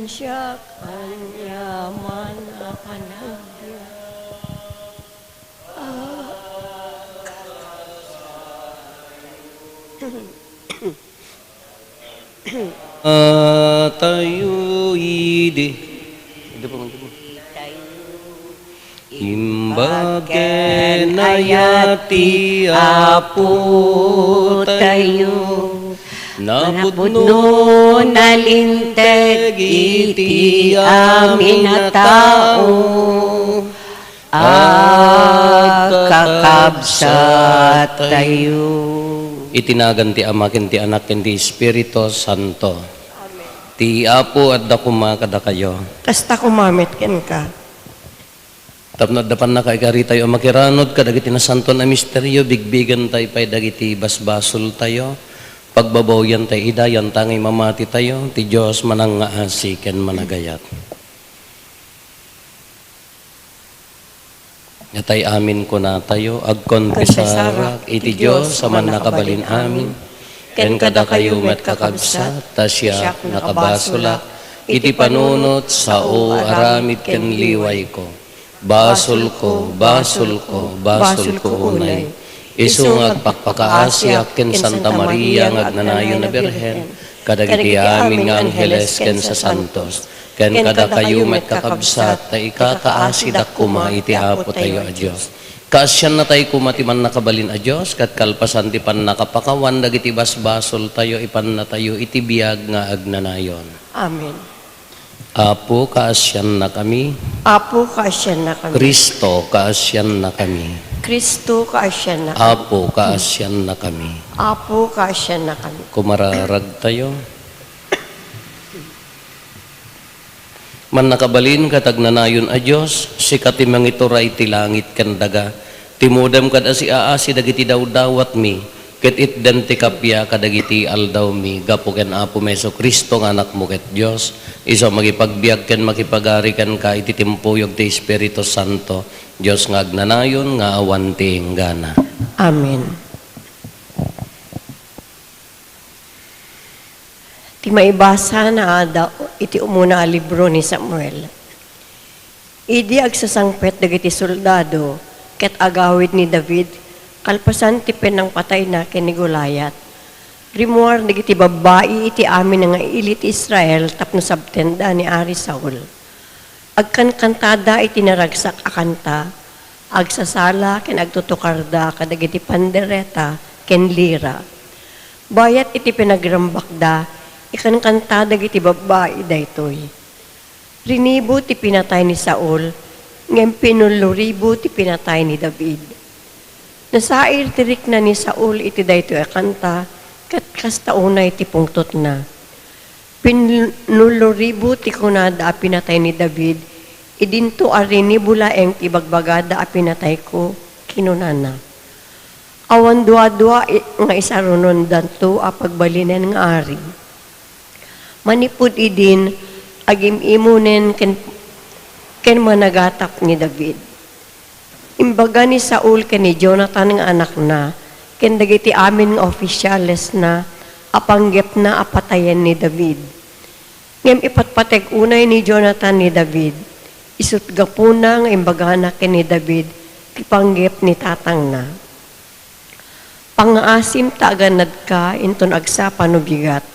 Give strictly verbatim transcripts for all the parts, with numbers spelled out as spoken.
Siak aniaman a panagbiag. Tayo idi. Ito po, ito po. Imbag ken ayat ti Apo tayo, napudno nalinteg iti amin a tao, agkakabsat tayo. Iti nagan ti Ama, ken ti Anak, ken ti Espiritu Santo. Amen. Ti Apo adda koma kadakayo. Kasta koma met kenka. Tapno adda pannakaikari tayo a makiranod kadagiti nasantoan a misterio, bigbigentayo pay dagiti basbasoltayo, pagbabawiantayo ida, yantangay mamati tayo, ti Dios manangngaasi ken managayat. Natay amin kunatayo, agkonfesarak iti Dios a mannakabalin amin, ken kadakayo met, kakabsat, ta siak nakabasolak iti panunot, sao, aramid ken liwayko. Basolko, basolko, basolko unay. Isu nga agpakpakaasiak ken Santa Maria nga agnanayon a Birhen, kadagiti amin nga angheles ken sasantos, ken kadakayo met, kakabsat, ta ikakaasidak koma iti Apo tayo a Dios. Kaasiannatayo koma ti Mannakabalin a Dios, ket kalpasan ti pannakapakawan dagiti basbasoltayo, ipannatayo iti biag nga agnanayon. Amen. Apo, kaasiannakami. Apo, kaasiannakami. Kristo, kaasiannakami. Kristo, kaasiannakami. Apo, kaasiannakami. Apo, kaasiannakami. Kumararagtayo. Mannakabalin ket agnanayon a Dios, sika ti mangituray ti langit ken daga. Timudem kad a siaasi dagiti dawdawatmi, ket itdem ti kappia kadagiti aldawmi, gapu ken Apomi Jesu-Cristo nga Anakmo ket Dios, isu a mangipagbiag ken makipagari kenka iti timpuyog ti Espiritu Santo, Dios nga agnanayon nga awan ti inggana. Amen. Ti maibasa naada iti umuna a libro ni Samuel. Idi agsasangpet dagiti soldado ket agawid ni David kalpasan ti panangpatayna ken ni Goliat, rimmuar dagiti babbai iti amin nga ili ti Israel tapno sabtenda ni Ari Saul. Agkankantada iti naragsak a kanta, agsasala ken agtutukarda kadagiti pandereta ken lira. Bayat iti pinagrambakda, ikankanta dagiti babbai daytoy. Rinibu ti pinatay ni Saul, ngem pinulloribu ti pinatay ni David. Nasair ti rikna ni Saul iti daytoy a kanta, ket kasta unay ti pungtotna. Pinulloribu ti kunada a pinatay ni David, idinto a rinibu laeng ti ibagbagada a pinatayko, kinunana. Awan duadua i-, nga isarunondanto a pagbalinen nga ari. Manipud idin, agim-imonen ken, ken managatap ni David. Imbaga ni Saul ken ni Jonatan nga anakna, ken dagiti amin nga ofisialesna a panggepna a patayen ni David. Ngem ipatpateg unay ni Jonatan ni David, isut' gapuna nga imbagana ken ni David ti panggep ni tatangna. Pangngaasim ta agannadka inton agsapa no bigat,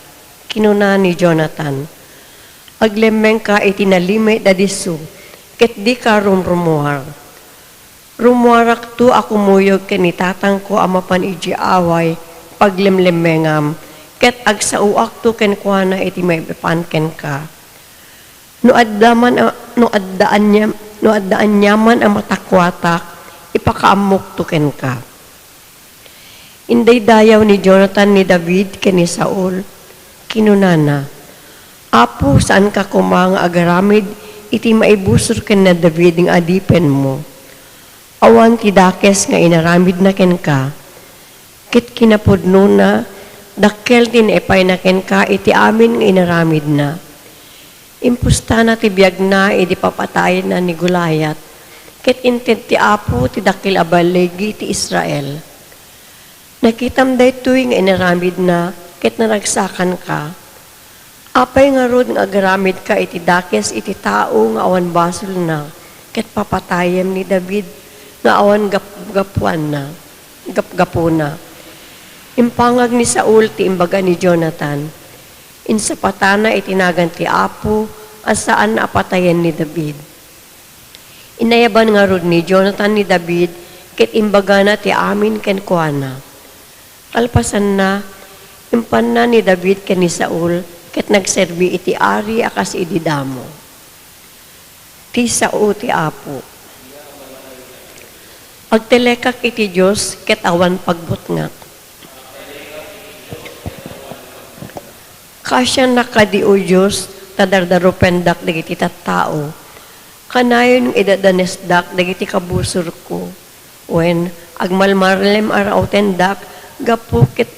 kinuna ni Jonatan. Aglemmengka iti nalimed a disso, ket dika rumrummuar. Rummuarakto a kumuyog ken ni tatangko a mapan idiay away, paglemlemmengam, ket agsaoakto kenkuana iti maipapan kenka. No adda man a, no adda aniam-, no adda aniaman a matakuatak, ipakaammokto kenka. Indaydayaw ni Jonatan ni David ken ni Saul. Kinunana, "Apo, saanka koma nga agaramid iti maibusor ken ni David nga adipenmo? Awan ti dakes nga inaramidna kenka, ket kinapudnona, dakkel ti naipayna kenka iti amin nga inaramidna. Impustana ti biagna idi papatayna ni Goliat, ket inted ti Apo ti dakkel a balligi ti Israel. Nakitam daytoy nga inaramidna ket naragsakanka. Apay ngarud nga agaramidka iti dakes iti tao nga awan basolna, ket papatayem ni David nga awan gap-, gapuanna, gapgapuna? Impangag ni Saul ti imbaga ni Jonatan. Insapatana iti nagan ti Apo a saan a patayen ni David. Inayaban ngarud ni Jonatan ni David ket imbagana ti amin kenkuana. Kalpasanna, impanna ni David ken ni Saul ket nagserbi iti ari a kas idi damo. Ti sao ti Apo. Agtelekak iti Dios ket awan pagbutngak. Kaasiannak kadi, O Dios, ta dardarupendak dagiti tattao. Kanayon nga idadanesdak dagiti kabusorko. Wen, agmalmarlem a raotendak gapu ket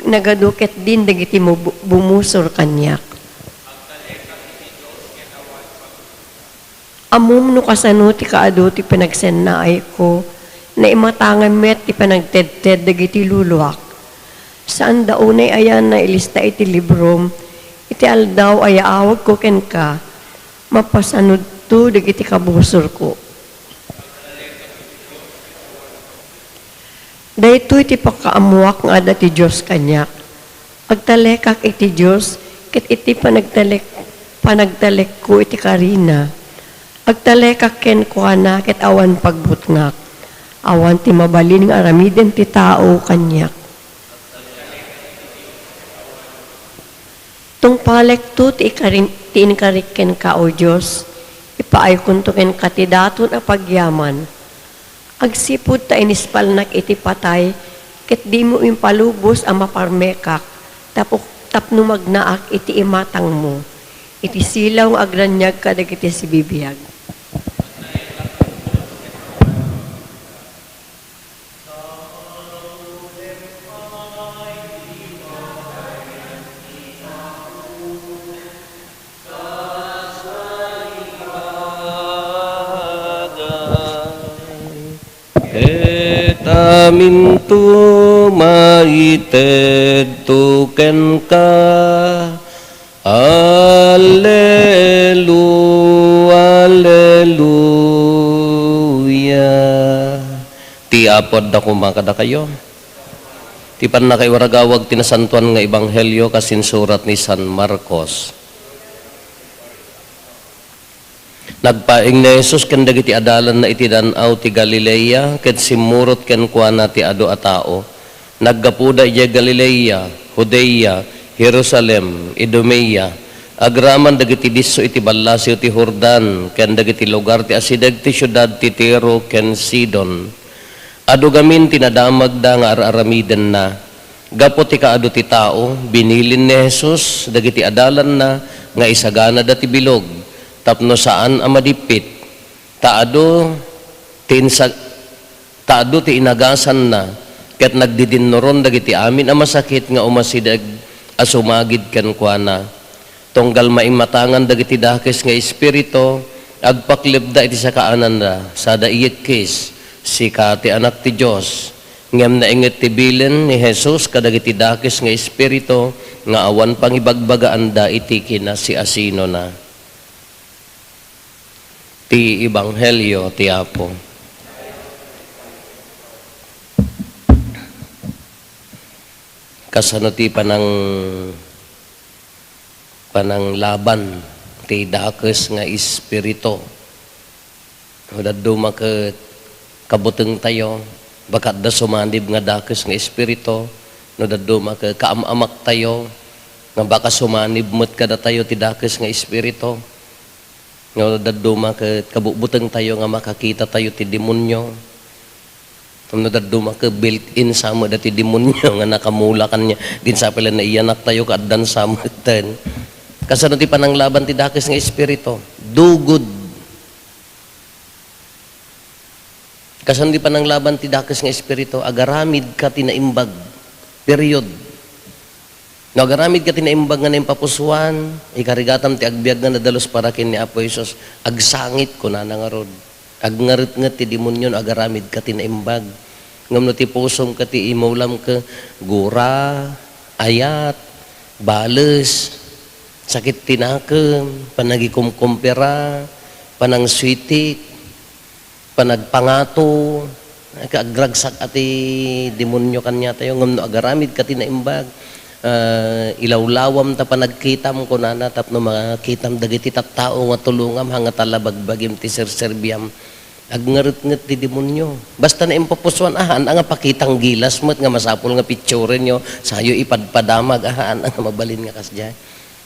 nagadu ketdin dagiti mubu-, bumusor kaniak. Ammom no kasano ti kaadu ti panagsennaayko, naimatangem met ti panagtedted dagiti luluak. Saanda unay aya nailista iti librom iti aldaw a yaawagko kenka, mapasanudto dagiti kabusorko. Daytoy ti pakaammoak nga adda ti Dios kaniak. Agtalekak iti Dios ket iti panagtalek-, panagtalekko iti karina. Agtalekak kenkuana ket awan pagbutngak. Awan ti mabalin nga aramiden ti tao kaniak. Tungpalekto ti ikarin-, ti inkarik kenka, O Dios. Ipaaykonto kenka ti daton a pagyaman. Agsipud ta inispalnak iti patay, ket dimo impalubos a maparmekak, tapu-, tapno magnaak iti imatangmo, iti silaw nga agraniag kadagiti sibibiag. Ket aminto maitedto kenka. Allelu-, Alleluia. Ti Apo adda koma kadakayo. Ti pannakaiwaragawag ti nasantoan nga ebanghelio kas insurat ni San Marcos. Nagpaing ni Jesus ken dagiti adalanna iti Dan-aw ti Galilea, ket simmurot kenkuana ti adu a tao. Naggapuda idiay Galilea, Judea, Jerusalem, Idumea, agraman dagiti disso iti ballasiw ti Jordan, ken dagiti lugar ti asideg ti siudad ti Tiro ken Sidon. Adu gamin ti nadamagda nga ar-aramidenna. Gapu ti kaadu ti tao, binilin ni Jesus dagiti adalanna nga isaganada ti bilog tapno saan a madippit. Ta adu ti insa-, ta adu ti inagasanna, ket nagdidinnuron dagiti amin a masakit nga umasideg a sumagid kenkuana. Tunggal maimatangan dagiti dakes nga espiritu, agpaklepda iti sakaananda, sada iyekkis, "Sika ti Anak ti Dios." Ngem nainget ti bilin ni Jesus kadagiti dakes nga espiritu nga awan pangibagbagaanda iti kinasiasinona. Ti Ebanghelio ti Apo. Kasano ti panang-, pananglaban ti dakes nga espiritu? No dadduma ket kabutengtayo, baka adda sumanib nga dakes nga espiritu. No dadduma ket kaam-amaktayo, nga baka sumanib met kadatayo ti dakes nga espiritu. No dadduma ket kabutbutengtayo nga makakitatayo ti demonio. No dadduma ket built-in sa met dati demonio nga nakamula kaniak. Diin sa pay la naiyanaktayo ket addan sa met ten. Kasano ti pananglaban ti dakes nga espiritu? Dugod. Kasano ti pananglaban ti dakes nga espiritu? Agaramidka ti naimbag. Period. No agaramidka ti naimbag nga naimpapusuan, ikarigatam ti agbiag nga nadalus para ken ni Apo Jesus. Agsangit, kunana ngarud. Agngaretnget ti demonio no agaramidka ti naimbag. Ngem no ti pusom ket ti imulam ket gura, ayat, bales, Sakit ti nakem, panagikumkumpira, panangswitik, panagpangato, agragragsak a ti demonio kaniatayo, ngem no agaramidka ti naimbag, ah, ilawlawam ta panagkitam, kunana, tapno makitam dagiti tattao nga tulongam, haan nga talabagbagim ti serserbiam. Agngaretnget ti demonio. Basta naimpupusuan, ah, haan nga pakitang gilas met nga masapul nga picturenyo, sayo ipadpadamag, ah, haan nga mabalin nga kasdiay.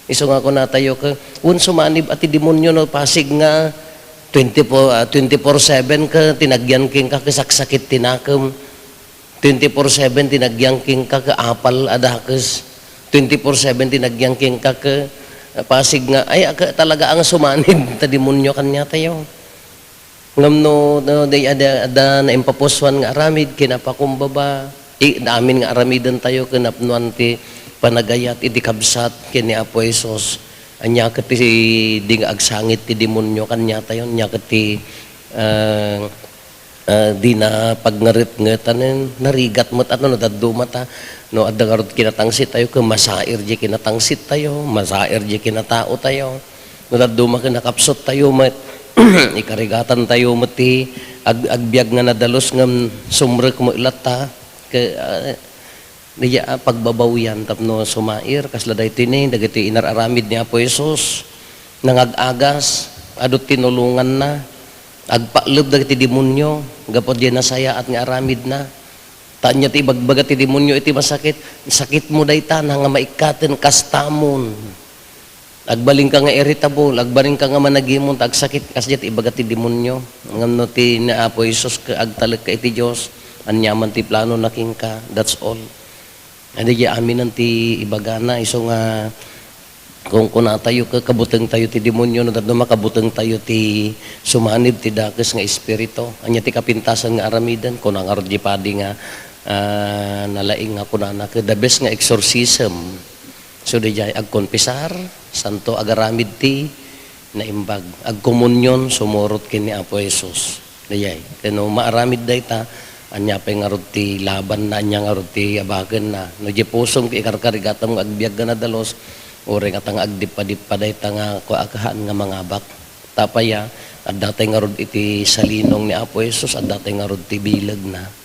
Isu nga kunatayo ket, wen sumanib a ti demonio no pasig nga twenty-four, ah, twenty-four seven ket tinagyan kenka ket saksakit ti nakem. Twenty-four seven tinagyan kenka ket apal a dakes. Twenty-four seven tinagyan kenka ket, ah, pasig nga, ay, ket talaga nga sumanib ta demonio kaniatayo. Ngem no, no, di, adda, adda naimpapusuan nga aramid, kinapakumbaba, i-, amin nga aramidentayo, kinapnuan ti panagayat iti kabsat ken ni Apo Jesus. Ania ket ti, di nga agsangit ti demonio kaniatayo, ania ket ti, ah, ah, di na pagngaretngetanen, narigat met, ano, no dadduma ta, no, adda ngarud kinatangsittayo, ket masair di kinatangsittayo, masair di kinataotayo. No dadduma ket nakapsuttayo met, ikarigatan tayo met ti ag-, agbiag nga nadalus ngem sumrek met latta. Ke-, ah, diay, ah, pagbabawian tapno sumair, kasla daytoy ni, dagiti inar-aramid ni Apo Jesus, nangag-agas, adu tinulonganna, agpakleb dagiti demonio, gapu diay nasayaat nga aramidna. Ta ania ti ibagbaga ti demonio iti masakit? Sakitmo dayta, na nga maikkaten kastamon. Agbalinka nga irritable, agbalinka nga managimon, ta agsakit, kasdiay ti ibaga ti demonio. Ngem no ti ni Apo Jesus ket agtalekka iti Dios, aniaman ti planona kenka, that's all. Adi, diay aminen ti ibagana, isu nga kunkunatayo ket kabutengtayo ti demonio, no, tapno makabutengtayo ti sumanib ti dakes nga espiritu. Ania ti kapintasan nga aramiden? Kuna ngarud diay padi nga, ah, nalaing nga kunana ket the best nga exorcism. So, diay agkonfesar, santo, agaramid ti naimbag. Agkomunion, sumurot ken ni Apo Jesus. Diay. Ken no maaramid dayta, ania pay ngarud ti labanna, ania ngarud ti abakenna? No diay pusom ket ikarkarigatam nga agbiag nga nadalus, uray ngata nga agdippadippa dayta nga kua, haan nga mangabak. Ta apay a, adda tay ngarud iti salinong ni Apo Jesus, adda tay ngarud ti bilegna.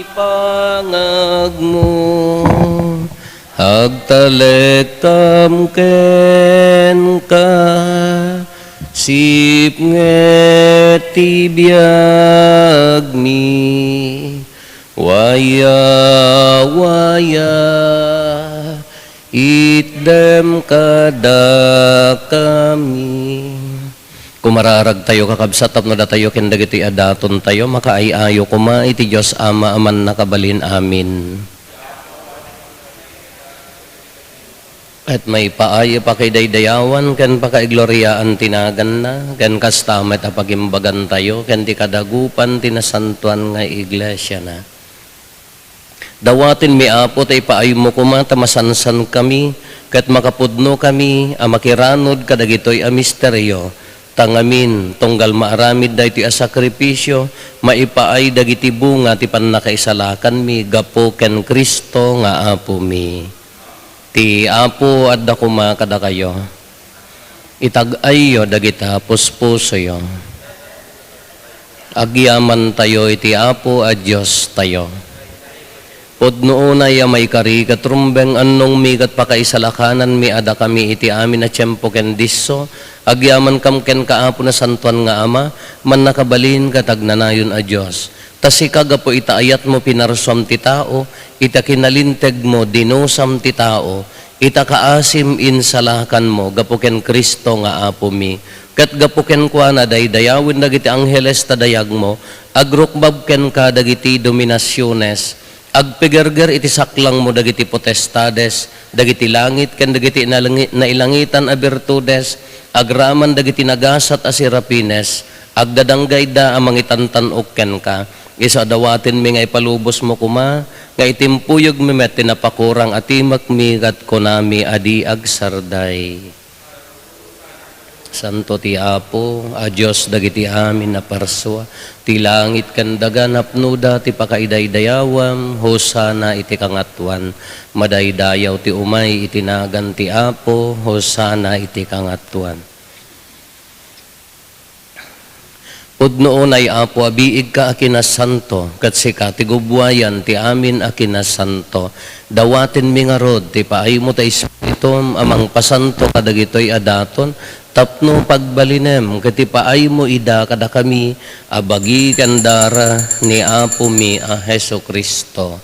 Ipangagmo, agtalekam kenka, sipnget ti biagmi. Waya, waya, itdem kadakami. Kumararagtayo, kakabsat, tapno datayo ken dagitoy a datontayo makaay-ayo koma iti Dios Ama a Mannakabalin. Amin. Ket maipaay a pakidaydayawan ken pakaigloriaan ti naganna, ken kasta met a pagimbagantayo ken ti kadagupan ti nasantoan nga iglesiana. Dawatenmi, Apo, ta ipaaymo koma ta masansankami ket makapudnokami a makiranod kadagitoy a misterio, ta ngamin, tunggal maaramid daytoy a sakrifisio, maipaay dagiti bunga ti pannakaisalakanmi gapu ken Cristo nga Apomi. Ti Apo adda koma kadakayo. Itag-ayyo dagita puspusoyo. Agyamantayo iti Apo a Diostayo. Pudno unay a maikari ket rumbeng, annongmi ket pakaisalakananmi a dakami iti amin a tiempo ken disso, agyamankam kenka, Apo, Nasantoan nga Ama, mannakabalin ket agnanayon a Dios. Ta sika, gapu ita ayatmo, pinarsuam ti tao, ita kinalintegmo, dinusam ti tao, ita kaasim, insalakanmo, gapu ken Cristo nga Apomi. Ket gapu kenkuana, daydayawen dagiti angheles ta dayagmo, agrukbab kenka dagiti dominasiones, agpigerger iti saklangmo dagiti potestades, dagiti langit ken dagiti nalangi-, nailangitan a birtudes, agraman dagiti nagasat a serafines, agdadangga ida a mangitantan-ok kenka. Isu a dawatenmi nga ipalubosmo koma, nga itimpuyogmi met ti napakurang a timekmi ket kunami a di agsarday. Santo ti Apo a Dios dagiti amin a parsua. Ti langit ken daga napnoda ti pakaidaydayawan. Hosanna iti kangatoan. Madaydayaw ti umay iti nagan ti Apo. Hosanna iti kangatoan. Pudno unay, Apo, a biigka a kinasanto, ket sika ti gubbuayan ti amin a kinasanto. Dawatenmi ngarud ti paaymo ta Espiritum a mangpasanto kadagitoy a daton, tapno pagbalinem ket ipaaymo ida kadakami a bagi ken dara ni Apomi a Jesu-Cristo.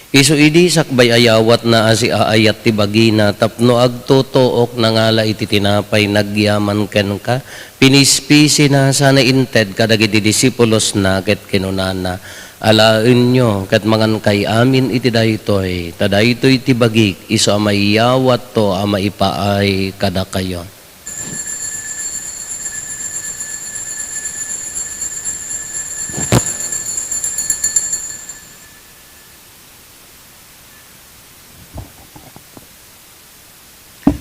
Isu idi sakbay a yawatna a siaayat ti bagina tapno agtutuok, nangala iti tinapay, nagyaman kenka, pinispisina, sana inted kadagiti disipulosna ket kinunana, "Alaenyo ket mangankay amin iti daytoy, ta daytoy ti bagik, isu a maiyawatto a maipaay kadakayo."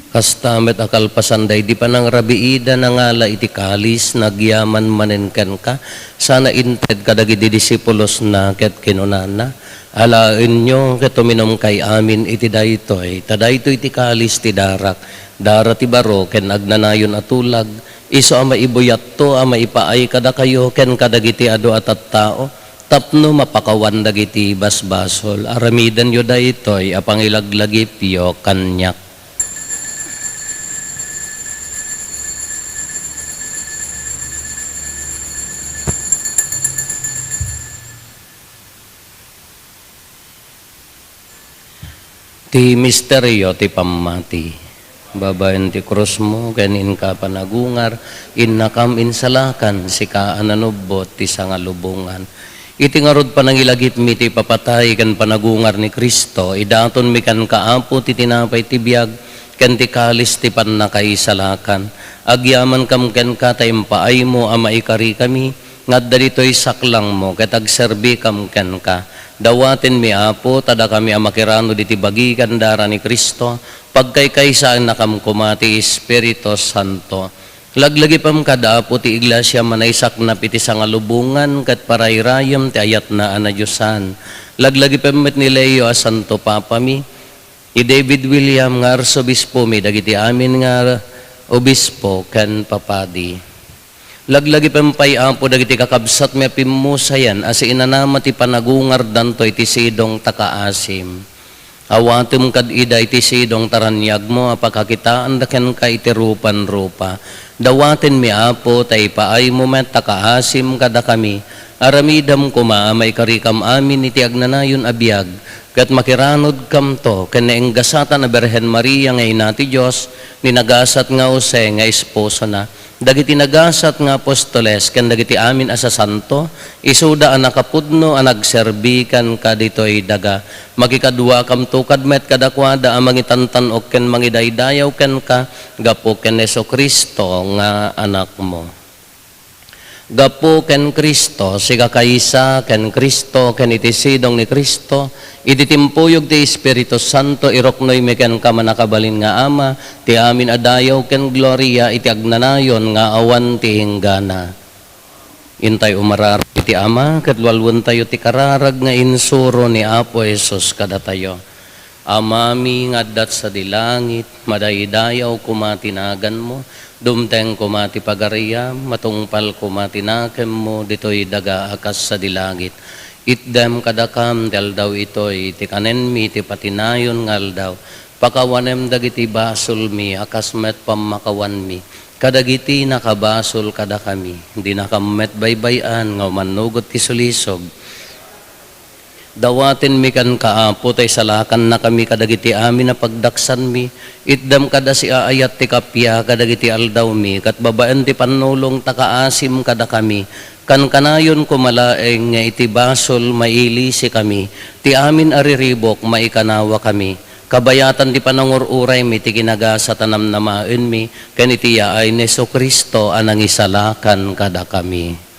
Kasta met a kalpasan daydi panangrabiida, nangala iti kalis, nagyaman manen kenka, sana inted kadagiti disipulosna ket kinunana, "Alaenyo ket uminumkay amin iti daytoy, ta daytoy ti kalis ti darak, dara ti baro ken agnanayon a tulag, isu a maibuyatto a maipaay kadakayo ken kadagiti adu a tattao, tapno mapakawan dagiti basbasol. Aramidenyo daytoy a pangilaglagipyo kaniak." Ti misterio ti pammati. Babaen ti krusmo ken inka panagungar, innakam insalakan, sika a nanubbot ti sangalubongan. Iti ngarud, panangilagipmi ti ipapatay ken panagungar ni Cristo, idatonmi kenka, Apo, ti tinapay ti biag ken ti kalis ti pannakaisalakan. Agyamankam kenka ta impaaymo a maikarikami nga adda ditoy saklangmo ket agserbikam kenka. Dawatenmi, Apo, ta dakami a makiranud iti bagi ken dara ni Cristo, pagkaykaysaennakam koma ti Espiritu Santo. Laglagipem kad, Apo, ti Iglesia a naisaknap iti sangalubongan ket parairayem ti ayatna a nadiosan. Laglagipem met ni Leo a Santo Papami, ni David William nga Arsobispomi, dagiti amin nga obispo ken papadi. Laglagipem pay, Apo, dagiti kakabsatmi a pimmusayan a siinanama ti panagungardanto iti sidong ta kaasim. Awatem kad ida iti sidong ta raniagmo a pakakitaanda kenka iti rupan-rupa. Dawatenmi, Apo, ta ipaaymo met ta kaasim kadakami. Aramidem koma a maikarikam amin iti agnanayon a biag, ket makiranudkamto ken naenggasatan a Birhen Maria nga Ina ti Dios, ni nagasat nga Jose nga esposona, dagiti nagasat nga apostoles, ken dagiti amin a sasanto, isuda a nakapudno a nagserbi kenka ditoy daga. Makikaduakamto kad met kadakuada a mangitantan-ok ken mangidaydayaw kenka gapu ken Jesu-Cristo nga Anakmo. Gapu ken Cristo, sika kaysa ken Cristo, ken iti sidong ni Cristo, iti timpuyog ti Espiritu Santo, iruknoymi kenka, mannakabalin nga Ama, ti amin a dayaw ken gloria iti agnanayon nga awan ti inggana. Intay umararag iti Ama, ket lualuentayo ti kararag nga insuro ni Apo Jesus kadatayo. Amami nga adda sadi langit, madaydayaw koma ti naganmo, dumteng koma ti pagariam, matungpal koma ti nakemmo ditoy daga a kas sadi langit. Itdem kadakam ti aldaw itoy ti kanenmi ti patinayon nga aldaw. Pakawanem dagiti basolmi a kas met pammakawanmi kadagiti nakabasol kadakami. Dinakam met baybay-an nga umannugot ti sulisog. Dawatenmi kenka, Apo, ta isalakannakami kadagiti amin a pagdaksanmi. Itdem kada siaayat ti kappia kadagiti aldawmi, ket babaen ti pannulong ta kaasim kadakami. Kankanayon koma laeng nga iti basol mailisikami, ti amin a riribuk maikanawakami. Kabayatan ti panangur-uraymi ti ginagasat a namnamaenmi, ken iti yaay ni Jesu-Cristo a nangisalakan kadakami.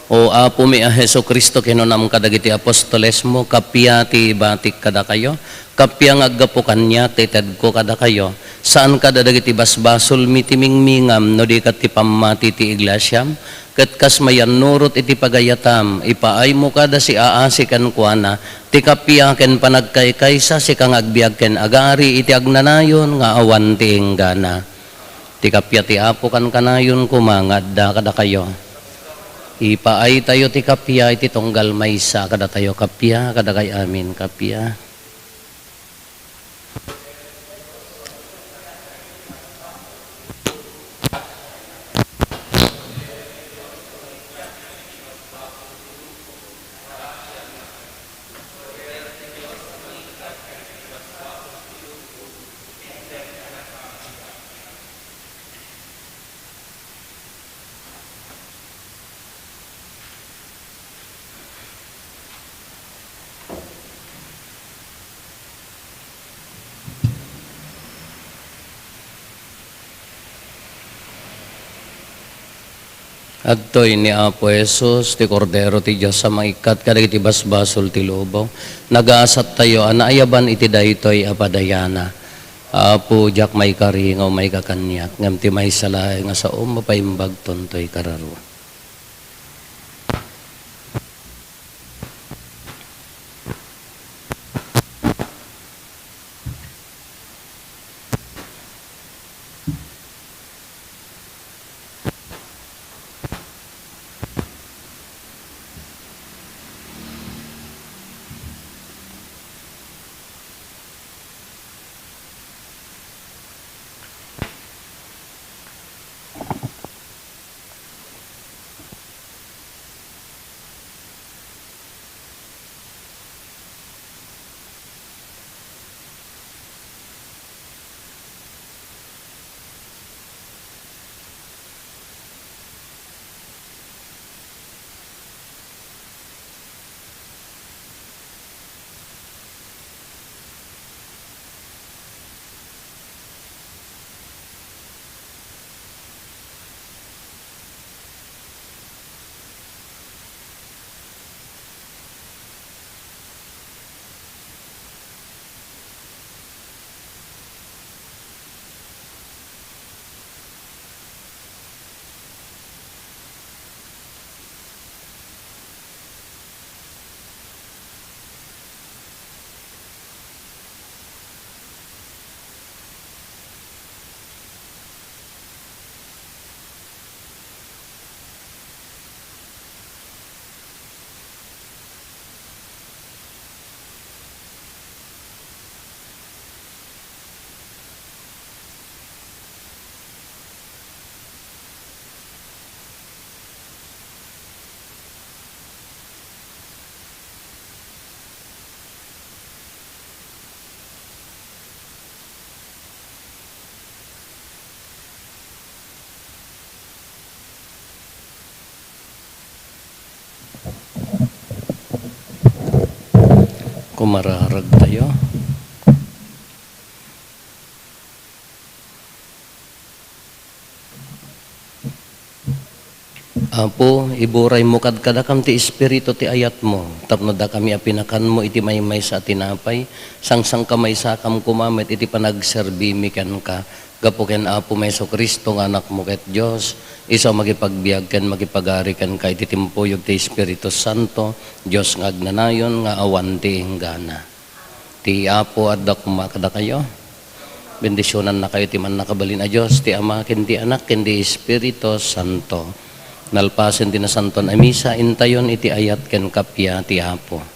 O Apomi a Jesu-Cristo, kinunam kadagiti apostolesmo, kappia ti ibatik kadakayo, kappia nga aggapu kaniak ti itedko kadakayo. Saan kada dagiti basbasolmi ti mingmingam, no di ket ti pammati ti iglesiam, ket kas mayannurot iti pagayatam, ipaaymo kada siaasi kenkuana, ti kappia ken panagkaykaysa, sika nga agbiag ken agari iti agnanayon nga awan ti inggana. Ti kappia ti Apo kankanayon koma nga adda kadakayo. Ipaaytayo ti kappia iti tunggal maysa kadatayo. Kappia kadakay amin, kappia. Adtoy ni Apo Jesus, ti Kordero ti Dios a mangikkat kadagiti basbasol ti lubong. Nagasattayo a naayaban iti daytoy a padayana. Apo, diak maikari nga umayka kaniak, ngem ti maysa laeng a saom mapaimbagton toy kararua. Kumararag tayo. Apo, iburaymo kadkadakam ti Espiritu ti ayatmo, tapno dakami a pinakanmo iti maymaysa a tinapay, sangsangkamaysakam koma met iti panagserbimi kenka, gapu ken Apomi Jesu-Cristo nga Anakmo ket Dios, isu a makipagbiag ken makipagari kenka iti timpuyog ti Espiritu Santo, Dios nga agnanayon nga awan ti inggana. Ti Apo adda koma kadakayo. Bendisionannakayo ti Mannakabalin a Dios, ti Ama, ken ti Anak, ken ti Espiritu Santo. Nalpasen ti Nasantoan a Misa, intayon iti ayat ken kappia ti Apo.